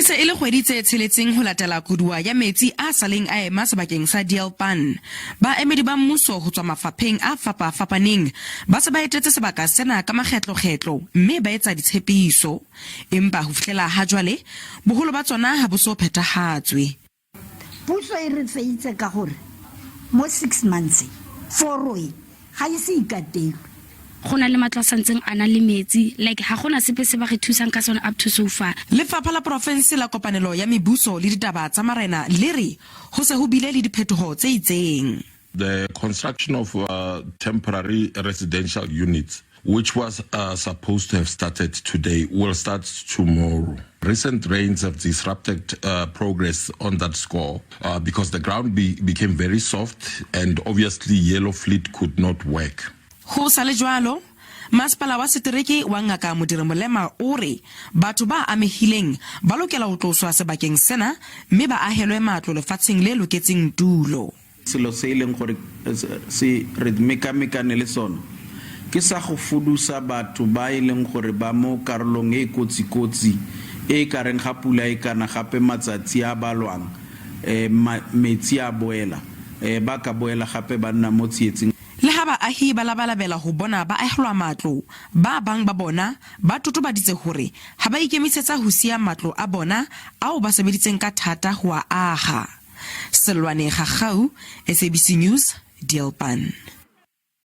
E se e le kgwedi tse tsheletseng ho latela koduwa ya metsi a sa leng a ema sebakeng sa Deelpan. Baemedi ba mmuso ho tswa mafapheng a fapafapaneng ba se ba etetse sebaka sena ka makgetlokgetlo mme ba etsa ditshepiso. Empa ho fihlela ha jwale, boholo ba tsona ha bo so phethahatswe. Puso e re feitse ka gore mo 6 months foro e ga ise ikatelwe. Go na le matlo a santseng a na le metsi, like ga gona sepe se ba re thusang ka sone up to so far. Lefapha la porofense la kopanelo ya mebuso le ditaba tsa marena le re ho se ho bile le diphetoho tse itseng. The construction of temporary residential units, which was supposed to have started today, will start tomorrow. Recent rains have disrupted progress on that score because the ground became very soft and obviously Yellow Fleet could not work. Ho sa le jwalo, masepala wa setereke wa Ngaka Modiri Molema o re batho ba amehileng ba lokela ho tloswa sebakeng sena mme ba ahelwe matlo lefatsheng le loketseng tulo. Selo se e leng gore se re mekamekane le sone ke sa go fudusa batho ba e leng gore ba mo karolong e kotsi-kotsi e ka reng ga pula e kana gape matsatsi a balwang um metsi a boela um ba ka boela gape ba nna mo tsietsing. Le ha baahi ba labalabela ho bona ba ahelwa matlo, ba bang ba bona ba totobaditse hore ha ba ikemisetsa ho siya matlo a bona ao ba sebeditseng ka thata ho a aha. Selwane Gagau, SABC News, Deelpan.